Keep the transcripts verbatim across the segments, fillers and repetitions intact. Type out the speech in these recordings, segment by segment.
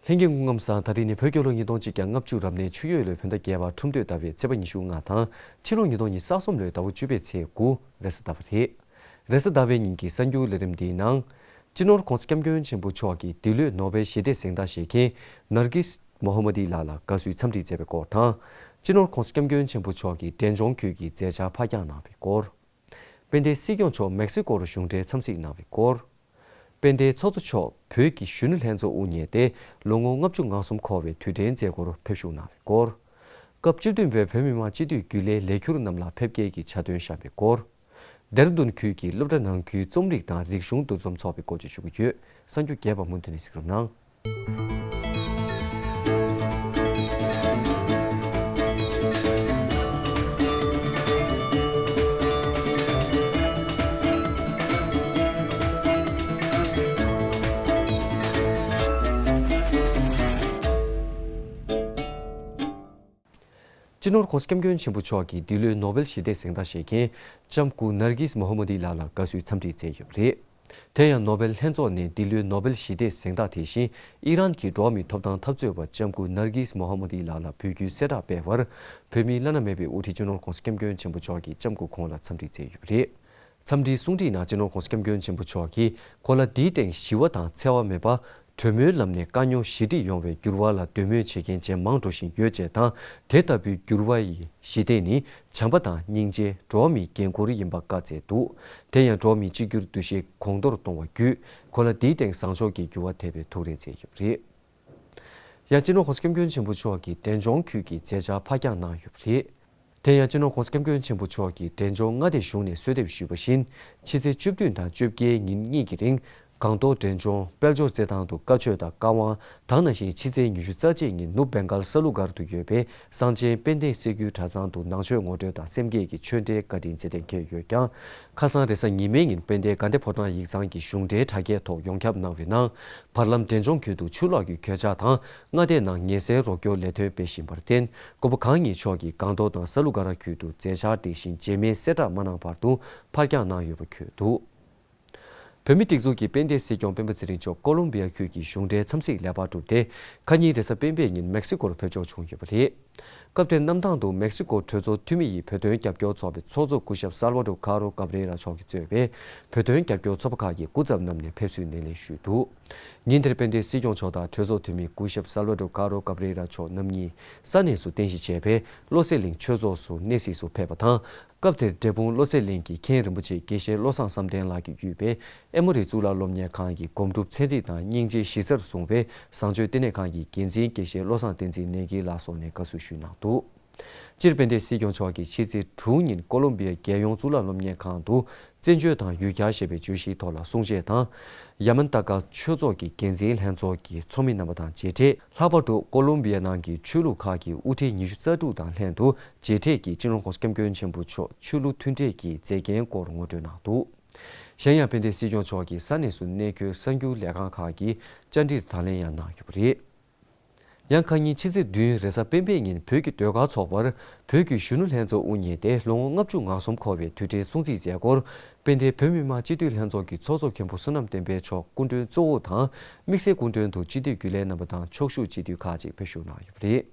ལྷན་རྒྱས་སྐུ་ཁམས་བཟང་། ད་རིང་ནི་བོད་རྒྱལ་ལོ་ཉིས་སྟོང་གཅིག་བརྒྱ་ལྔ་བཅུ་རབ་གནས་ཆུ་ཡོས་ལོའི་བོད་ཟླ་བརྒྱད་པ་ཁྲུམས་སྟོད་ཟླ་བའི་ཚེས་པ་ཉི་ཤུ་ལྔ་དང་། ཕྱི་ལོ་ཉིས་སྟོང་ཉི་ཤུ་རྩ་གསུམ་ལོའི་ཟླ་བ་བཅུ་པའི་ཚེས་དགུ་རེས་གཟའ་ཟླ་བ་རེད། རེས་གཟའ་ཟླ་བའི་ཉིན་གྱི་གསར་འགྱུར་ལས་རིམ་འདིའི་ནང་། སྤྱི་ནོར་༧གོང་ས་༧སྐྱབས་མགོན་ཆེན་པོ་མཆོག་གིས་འདི་ལོའི་ནོ་བེལ་ཞི་བདེ་གཟེངས་རྟགས་བཞེས་མཁན་ནར་གིས་མོ་ཧ་མ་དི་ལགས་ལ་དགའ་བསུའི་འཚམས་འདྲི་མཛད་པའི་སྐོར་དང་། སྤྱི་ནོར་༧གོང་ས་༧སྐྱབས་མགོན་ཆེན་པོ་མཆོག་གིས་འབྲས་ལྗོངས་ཁུལ་གྱི་མཛད་འཆར་ཕར་འགྱངས་གནང་བའི་སྐོར། དཔལ་ལྡན་སྲིད་སྐྱོང་མཆོག་མེག་སི་ཀོ་རུ་གཞུང་འབྲེལ་འཚམས་གཟིགས་གནང་བའི་སྐོར། དཔལ་ལྡན་ཚོགས་གཙོ་མཆོག་བོད་ཀྱི་གཞོན་ནུ་ལྷན་ཚོགས་དབུ་བརྙེས་ཏེ་ལོ་ངོ་ལྔ་བཅུ་ང་གསུམ་འཁོར་བའི་དུས་དྲན་མཛད་སྒོར་ཕེབས་བཞུགས་གནང་བའི་སྐོར། སྐབས་བཅུ་བདུན་པའི་བོད་མི་མང་སྤྱི་འཐུས་རྒྱུན་ལས་ལས་འཁྱུར་རྣམས་ལ་ཕེབས་སྐྱེལ་གྱི་ཕྱག་དོན་བཞག་པའི་སྐོར། ལྡེ་ར་ལྡུན་ཁུལ་གྱི་སློབ་གྲྭ་ནང་ཁུལ་རྩོམ་རིག་དང་རིག་གཞུང་འདུ་འཛོམས་འཚོགས་པའི་སྐོར་བཅས་ཞུ་རྒྱུ་ཡོད། གསར་འགྱུར་རྒྱས་པ་མུ་མཐུད་ནས་གཟིགས་རོགས་གནང་། སྤྱི་ནོར་༧གོང་ས་༧སྐྱབས་མགོན་ཆེན་པོ་མཆོག་གིས་འདི་ལོའི་ནོ་བེལ་ཞི་བདེ་གཟེངས་རྟགས་བཞེས་མཁན་ལྕམ་སྐུ་ནར་གིས་མོ་ཧ་མ་དི་ལགས་ལ་དགའ་བསུའི་འཚམས་འདྲི་མཛད་ཡོད་པ་རེད། དེ་ཡང་ནོ་བེལ་ལྷན་ཚོགས་ནས་འདི་ལོའི་ནོ་བེལ་ཞི་བདེ་གཟེངས་རྟགས་དེ་བཞིན་ཨི་རན་གྱི་འགྲོ་བ་མིའི་ཐོབ་ཐང་འཐབ་རྩོད་པ་ལྕམ་སྐུ་ནར་གིས་མོ་ཧ་མ་དི་ལགས་ལ་འབུལ་རྒྱུའི་གསལ་བསྒྲགས་སྤེལ་བར། བོད་མིའི་བླ་ན་མེད་པའི་དབུ་ཁྲིད་སྤྱི་ནོར་༧གོང་ས་༧སྐྱབས་མགོན་ཆེན་པོ་མཆོག་གིས་ལྕམ་སྐུ་ཁོང་ལ་འཚམས་འདྲི་མཛད་ཡོད་པ་རེད། འཚམས་འདྲིའི་གསུང་འཕྲིན་ནང་སྤྱི་ནོར་༧གོང་ས་༧སྐྱབས་མགོན་ཆེན་པོ་མཆོག་གིས་ཁོ་ལ་འདིའི་སྟེང་ཞི་བ་དང་འཚེ་བ་མེད་པ། གྲོས་མོལ་ལམ་ནས་དཀའ་རྙོག་ཞི་འགྲིག་ཡོང་བའི་འགྱུར་བ་ལ་འདོད་མོས་བྱེད་མཁན་ཇེ་མང་འགྲོ་བཞིན་ཡོད་ཅེས་དང་། དེ་ལྟ་བུའི་འགྱུར་བ་ཡི་ཞི་བདེ་ནི་བྱམས་པ་དང་སྙིང་རྗེ། འགྲོ་བ་མིའི་འགན་ཁུར་ཡིན་པ་བཀའ་སྩལ་འདུག་དེ་ཡང་འགྲོ་བ་མིའི་གཅིག་གྱུར་འདུ་ཤེས་གོང་མཐོར་གཏོང་བ་བརྒྱུད། ཁོ་ལ་འདིའི་སྟེང་བཟང་ཕྱོགས་ཀྱི་འགྱུར་བ་ཐེབས་པའི་ཐུགས་རེ་མཛད་ཡོད་པ་རེད། ཡང་སྤྱི་ནོར་༧གོང་ས་༧སྐྱབས་མགོན་ཆེན་པོ་མཆོག་གིས་འབྲས་ལྗོངས་ཁུལ་གྱི་མཛད་འཆར་ཕར་འགྱངས་གནང་ཡོད་པ་རེད། དེ་ཡང་སྤྱི་ནོར་༧གོང་ས་༧སྐྱབས་མགོན་ཆེན་པོ་མཆོག་གིས་འབྲས་ལྗོངས་མངའ་སྡེ་གཞུང་ནས་གསོལ་འདེབས་ཞུས་པ་བཞིན། ཕྱི་ཚེས་བཅུ་བདུན་དང་བཅོ་བརྒྱད་ཉིན་གཉིས་ཀྱི་རིང་སྒང་ཏོག་འབྲས་ལྗོངས་དཔལ་འབྱོར་རྩེད་ཐང་དུ་བཀའ་ཆོས་དང་བཀའ་དབང་། དེ་ནང་བཞིན་ཕྱི་ཚེས་ཉི་ཤུ་རྩ་གཅིག་ཉིན་ནུབ་བེང་གཱལ་ས་ལུ་སྒར་དུ་ཡོད་པའི་གསང་ཆེན་དཔལ་ལྡན་སེ་འགུལ་གྲྭ་ཚང་དུ་ནང་ཆོས་ངོ་སྤྲོད་དང་སེམས་བསྐྱེད་ཀྱི་ཆོས་འབྲེལ་བཀའ་དྲིན་མཛད་གཏན་འཁེལ་ཡོད་ཀྱང་། ཁ་སང་རེས་གཟའ་ཉི་མའི་ཉིན་དཔལ་ལྡན་དགའ་ལྡན་ཕོ་བྲང་ཡིག་ཚང་གི་གཞུང་འབྲེལ་དྲ་རྒྱའི་ཐོག་ཡོངས་ཁྱབ་གནང་བའི་ནང་། བར་ལམ་འབྲས་ལྗོངས་ཁུལ་དུ་ཆུ་ལོག་གི་གོད་ཆག་དང་། མངའ་སྡེའི་ནང་ཉེན་སེལ་རོགས་སྐྱོར་ལས་དོན་སྤེལ་བཞིན་པར་བརྟེན། མགོན་པོ་གང་ཉིད་མཆོག་གིས་སྒང་ཏོག་དང་ས་ལུ་སྒར་ཁུལ་དུ་མཛད་འཆར་དེ་བཞིན་རྗེས་མའི་གསལ་བསྒྲགས་མ་གནང་བར་དུ་ཕར་འགྱངས་གནང་ཡོད་པ་འཁོད་འདུག་བོད་མིའི་སྒྲིག་འཛུགས་ཀྱི་དཔལ་ལྡན་སྲིད་སྐྱོང་སྤེན་པ་ཚེ་རིང་མཆོག་ཀོ་ལོམ་བི་ཡ་ཁུལ་གྱི་གཞུང་འབྲེལ་འཚམས་གཟིགས་ལེགས་པར་གྲུབ་སྟེ། ཁ་ཉིན་རེས་གཟའ་སྤེན་པའི་ཉིན་མེག་སི་ཀོར་ཕེབས་འབྱོར་བྱུང་ཡོད་པ་རེད། སྐབས་དེར་གནམ་ཐང་དུ་མེག་སི་ཀོ་གྲོས་ཚོགས་འཐུས་མི་ཡི་བོད་དོན་རྒྱབ་སྐྱོར་ཚོགས་པའི་ཚོགས་གཙོ་སྐུ་ཞབས་སལ་ཝ་ཏོ་ཀ་རོ་ཀབ་རེ་ར་མཆོག་གིས་གཙོས་པའི་བོད་དོན་རྒྱབ་སྐྱོར་ཚོགས་པ་ཁག་གི་སྐུ་ཚབ་རྣམས་ནས་ཕེབས་བསུའི་སྣེ་ལེན་ཞུས་འདུག་ཉིན་དེར་དཔལ་ལྡན་སྲིད་སྐྱོང་མཆོག་དང་གྲོས་ཚོགས་འཐུས་མི་སྐུ་ཞབས་སལ་ཝ་ཏོ་ཀ་རོ་ཀབ་རེ་ར་མཆོག་རྣམ་གཉིས་ས་གནས་སུ་རྟེན་གཞི་བྱས་པའི་བློ་གསལ་གླིང་ཆོས་ཚོགས་སུ་གནས་གཟིགས་སུ་ཕེབས་པ་དང་། སྐབས་དེར་འབྲས་སྤུངས་བློ་གསལ་གླིང་གི་མཁན་རིན་པོ་ཆེ་དགེ་བཤེས་བློ་བཟང་བསམ་གཏན་ལགས་ཀྱིས་དབུས་པའི་ཨེ་མོ་རི་གཙུག་ལག་སློབ་གཉེར་ཁང་གི་སྒོམ་སྒྲུབ་ཚན་རིག་དང་སྙིང་རྗེའི་གཞི་རྩར་བཟུང་བའི་བཟང་སྤྱོད་ལྟེ་གནས་ཁང་གི་འགན་འཛིན་དགེ་བཤེས་བློ་བཟང་བསྟན་འཛིན་ནེ་གི་ལགས་སོགས་ནས་དགའ་བསུ་ཞུས་གནང་འདུག་སྤྱིར་དཔལ་ལྡན་སྲིད་སྐྱོང་མཆོག་གིས་ཕྱི་ཚེས་དྲུག་ཉིན་ཀོ་ལོམ་བི་ཡ་རྒྱལ་ཡོངས་གཙུག་ལག་སློབ་གཉེར་ཁང་དུ་བཙན་བྱོལ་དང་ཡུལ་གྱར་ཞེས་པའི་བརྗོད་གཞིའི་ཐོག་ལ་གསུང་བཤད་དང་། ཡ་མན་ཏ་ཀ་ཆོས་ཚོགས་ཀྱི་འགན་འཛིན་ལྷན་ཚོགས་ཀྱི་ཚོགས་མི་རྣམ་པ་དང་མཇལ་འཕྲད། ལྷག་པར་དུ་ཀོ་ལོམ་བི་ཡ་ནང་གི་ཆོས་ལུགས་ཁག་གི་དབུ་ཁྲིད་ཉི་ཤུ་རྩ་དྲུག་དང་ལྷན་དུ་མཇལ་འཕྲད་ཀྱིས་སྤྱི་ནོར་༧གོང་ས་༧སྐྱབས་མགོན་ཆེན་པོ་མཆོག་ཆོས་ལུགས་མཐུན་འབྲེལ་གྱི་མཛད་འགན་སྐོར་ངོ་སྤྲོད་གནང་འདུག་གཞན་ཡང་དཔལ་ལྡན་སྲིད་སྐྱོང་མཆོག་གིས་ས་གནས་སུ་གནས་འཁོད་གསར་འགྱུར་ལས་ཁང་ཁག་གི་བཅར་འདྲིར་དང་ལེན་ཡང་གནང་ཡོད་པ་རེད། ཡང་ཁ་ཉིན་ཕྱི་ཚེས་བདུན་རེས་གཟའ་སྤེན་པའི་ཉིན་བོད་ཀྱི་ཟློས་གར་ཚོགས་པར་བོད་ཀྱི་གཞོན་ནུ་ལྷན་ཚོགས་དབུ་བརྙེས་ཏེ་ལོ་ངོ་ལྔ་བཅུ་ང་གསུམ་འཁོར་བའི་དུས་དྲན་སྲུང་བརྩིའི་མཛད་སྒོར་དཔལ་ལྡན་བོད་མི་མང་སྤྱི་འཐུས་ལྷན་ཚོགས་ཀྱི་ཚོགས་གཙོ་མཁན་པོ་བསོད་ནམས་བསྟན་འཕེལ་མཆོག་སྐུ་མགྲོན་གཙོ་བོ་དང་། དམིགས་བསལ་སྐུ་མགྲོན་དུ་སྤྱི་འཐུས་རྒྱུན་ལས་རྣམ་པ་དང་ཕྱོགས་བཞུགས་སྤྱི་འཐུས་ཁག་ཅིག་ཕེབས་བཞུགས་གནང་ཡོད་པ་རེད།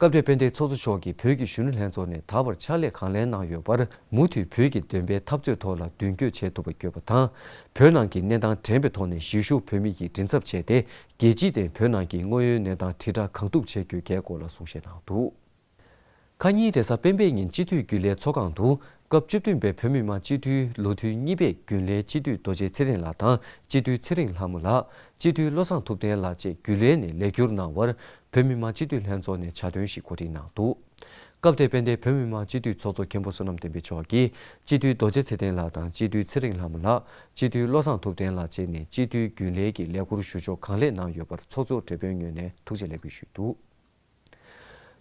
སྐབས་དེར་དཔལ་ལྡན་ཚོགས་གཙོ་མཆོག་གིས་བོད་ཀྱི་གཞོན་ནུ་ལྷན་ཚོགས་ནས་ད་བར་ཕྱག་ལས་གང་ལེགས་གནང་ཡོད་པར་མུ་མཐུད་བོད་ཀྱི་བདེན་པའི་འཐབ་རྩོད་ཐོག་ལ་མདུན་སྐྱོད་བྱེད་ཐུབ་པ་དགོས་པ་དང་། བོད་ནང་གི་གནས་སྟངས་དྲན་པའི་ཐོག་ནས་གཞིས་བཞུགས་བོད་མི་ཡི་མགྲིན་ཚབ་བྱས་ཏེ་རྒྱལ་སྤྱི་དང་བོད་ནང་གི་དངོས་ཡོད་གནས་སྟངས་དྲིལ་བསྒྲགས་གང་ཐུབ་བྱེད་དགོས་གལ་སྐོར་ལ་གསུང་བཤད་གནང་འདུག་ཁ་ཉིན་རེས་གཟའ་སྤེན་པའི་ཉིན་སྤྱི་འཐུས་རྒྱུན་ལས་ཚོགས་ཁང་དུ་སྐབས་བཅུ་བདུན་པའི་བོད་མི་མང་སྤྱི་འཐུས་ལོ་དུས་གཉིས་པའི་རྒྱུན་ལས་སྤྱི་འཐུས་རྡོ་རྗེ་ཚེ་རིང་ལགས་དང་སྤྱི་འཐུས་ཚེ་རིང་ལྷ་མོ་ལགས། སྤྱི་འཐུས་བློ་བཟང་ཐུབ་བསྟན་ལགས་བཅས་རྒྱུན་ལས་ནས་ལས་འཁྱུར་གནང་བར་བོད་མི་མང་སྤྱི་འཐུས་ལྷན་ཚོགས་ནས་ཕྱག་དོན་ཞིག་གོ་སྒྲིག་གནང་འདུག་སྐབས་དེར་དཔལ་ལྡན་བོད་མི་མང་སྤྱི་འཐུས་ཚོགས་གཙོ་མཁན་པོ་བསོད་ནམས་བསྟན་འཕེལ་མཆོག་གིས་སྤྱི་འཐུས་རྡོ་རྗེ་ཚེ་བརྟན་ལགས་དང་སྤྱི་འཐུས་ཚེ་རིང་ལྷ་མོ་ལགས། སྤྱི་འཐུས་བློ་བཟང་ཐུབ་བསྟན་ལགས་བཅས་ནས་སྤྱི་འཐུས་རྒྱུན་ལས་ཀྱི་ལས་འཁུར་ཞུ་ཕྱོགས་གང་ལེགས་གནང་ཡོད་པར་ཚོགས་གཙོ་བགྲེས་པོའི་ངོས་ནས་ཐུགས་རྗེ་ལེགས་འབུལ་ཞུས་འདུག་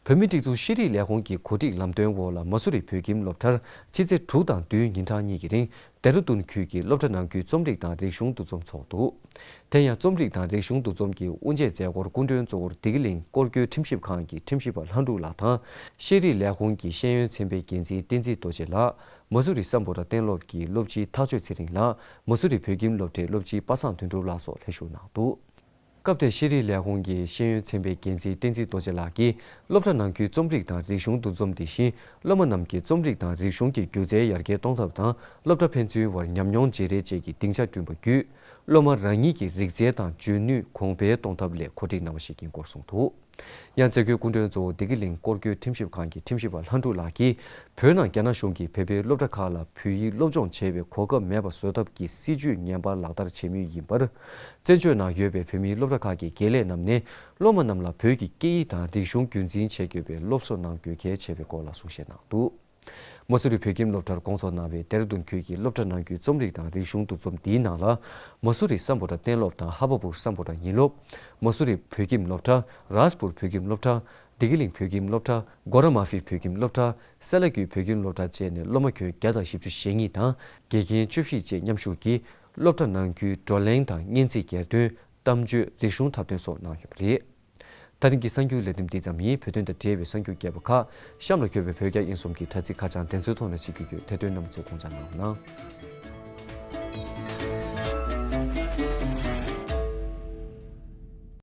བོད་མིའི་སྒྲིག་འཛུགས་ཤེས་རིག་ལས་ཁུངས་ཀྱི་གོ་སྒྲིག་ལམ་སྟོན་འོག་ལ་མ་སུ་རི་བོད་ཁྱིམ་སློབ་གྲྭར་ཕྱི་ཚེས་དྲུག་དང་བདུན་ཉིན་གྲངས་གཉིས་ཀྱི་རིང་ལྡེ་ར་ལྡུན་ཁུལ་གྱི་སློབ་གྲྭ་ནང་ཁུལ་རྩོམ་རིག་དང་རིག་གཞུང་འདུ་འཛོམས་འཚོགས་འདུག་དེ་ཡང་རྩོམ་རིག་དང་རིག་གཞུང་འདུ་འཛོམས་ཀྱི་དབུ་འབྱེད་མཛད་སྒོར་སྐུ་མགྲོན་གཙོ་བོར་བདེ་སྐྱིད་གླིང་སྐོར་སྐྱོད་ཁྲིམས་ཞིབ་ཁང་གི་ཁྲིམས་ཞིབ་པ་ལྷ་འབྲུག་ལགས་དང་། ཤེས་རིག་ལས་ཁུངས་ཀྱི་ཤེས་ཡོན་ཚན་པའི་འགན་འཛིན་བསྟན་འཛིན་རྡོ་རྗེ་ལགས། མ་སུ་རི་སམ་བྷོ་ཊ་གཏན་སློབ་ཀྱི་སློབ་སྤྱི་ཐག་ཆོད་ཚེ་རིང་ལགས། མ་སུ་རི་བོད་ཁྱིམ་སློབ་གྲྭའི་སློབ་སྤྱི་པ་སངས་དོན་གྲུབ་ལགས་སོགས་ལྷན་ཞུགས་གནང་འདུག་སྐབས་དེར་ཤེས་རིག་ལས་ཁུངས་ཀྱི་ཤེས་ཡོན་ཚན་པའི་འགན་འཛིན་བསྟན་འཛིན་རྡོ་རྗེ་ལགས་ཀྱིས་སློབ་གྲྭ་ནང་ཁུལ་རྩོམ་རིག་དང་རིག་གཞུང་འདུ་འཛོམས་དེ་བཞིན་སློབ་མ་རྣམས་ཀྱི་རྩོམ་རིག་དང་རིག་གཞུང་གི་སྒྱུ་རྩལ་ཡར་རྒྱས་གཏོང་ཐབས་དང་སློབ་གྲྭ་ཕན་ཚུན་བར་ཉམས་མྱོང་བརྗེ་རེས་བཅས་ཀྱི་སྡིངས་ཆ་བསྐྲུན་པ་བརྒྱུད། སློབ་མ་རང་ཉིད་ཀྱི་རིག་རྩལ་དང་འཇོན་ནུས་གོང་འཕེལ་གཏོང་ཐབས་སླད་གོ་སྒྲིག་གནང་བ་ཞིག་ཡིན་སྐོར་གསུངས་འདུག། ཡང་རྩེ་ཁོའི་སྐུ་མགྲོན་གཙོ་བོ་བདེ་སྐྱིད་གླིང་སྐོར་སྐྱོད་ཁྲིམས་ཞིབ་ཁང་གི་ཁྲིམས་ཞིབ་པ་ལྷ་འབྲུག་ལགས་ཀྱིས། བོད་ནང་རྒྱ་ནག་གཞུང་གིས་བོད་པའི་སློབ་གྲྭ་ཁག་ལ་བོད་ཡིག་སློབ་སྦྱོང་བྱེད་པའི་གོ་སྐབས་མེད་པ་བཟོ་ཐབས་ཀྱི་སྲིད་ཇུས་ངན་པ་ལག་བསྟར་བྱེད་མུས་ཡིན་པར། བཙན་བྱོལ་ནང་ཡོད་པའི་བོད་མིའི་སློབ་གྲྭ་ཁག་གི་དགེ་ལས་རྣམས་ནས་སློབ་མ་རྣམས་ལ་བོད་ཀྱི་སྐད་ཡིག་དང་རིག་གཞུང་རྒྱུན་འཛིན་བྱེད་དགོས་པའི་སློབ་གསོ་གནང་དགོས་གལ་ཆེ་བའི་སྐོར་ལ་གསུང་བཤད་གནང་འདུག། མ་སུ་རི་བོད་ཁྱིམ་སློབ་གྲྭར་དགོངས་ཚོགས་གནང་བའི་ལྡེ་ར་ལྡུན་ཁུལ་གྱི་སློབ་གྲྭ་ནང་ཁུལ་རྩོམ་རིག་དང་རིག་གཞུང་འདུ་འཛོམས་འདིའི་ནང་ལ། མ་སུ་རི་སམ་བྷོ་ཊ་གཏན་སློབ་དང་ཧ་བ་པུར་སམ་བྷོ་ཊ་ཉིན་སློབ། མ་སུ་རི་བོད་ཁྱིམ་སློབ་གྲྭ། རཱས་པུར་བོད་ཁྱིམ་སློབ་གྲྭ། བདེ་སྐྱིད་གླིང་བོད་ཁྱིམ་སློབ་གྲྭ། གོ་ར་མ་ཧྥི་བོད་ཁྱིམ་སློབ་གྲྭ། སེ་ལ་ཀུའི་བོད་ཁྱིམ་སློབ་གྲྭ་བཅས་ནས་སློབ་མ་ཁྱོན་བརྒྱ་དང་བཞི་བཅུ་ཞེ་གཉིས་དང་དགེ་རྒན་བཅུ་བཞི་བཅས་མཉམ་ཞུགས་ཀྱིས་སློབ་གྲྭ་ནང་ཁུལ་བགྲོ་གླེང་དང་སྙན་ཚིག་གྱེར་འདོན། གཏམ་བརྗོད། རིག་གཞུང་འཁྲབ་སྟོན་སོགས་གནང་ཡོད་པ་རེད། ད་རིང་གི་གསར་འགྱུར་ལས་རིམ་འདི་ཙམ་ཡིན། བོད་དོན་དང་འབྲེལ་བའི་གསར་འགྱུར་རྒྱས་པ་ཁག་གཤམ་ལ་འཁོད་པའི་བོད་རྒྱ་དབྱིན་གསུམ་གྱི་དྲ་ཚིགས་ཁ་བྱང་དེ་ཚོའི་ཐོག་ནས་གཟིགས་རྒྱུ་ཡོད། དེ་དོན་རྣམ་པ་ཚོས་དགོངས་འཇགས་གནང་རོགས་གནང་།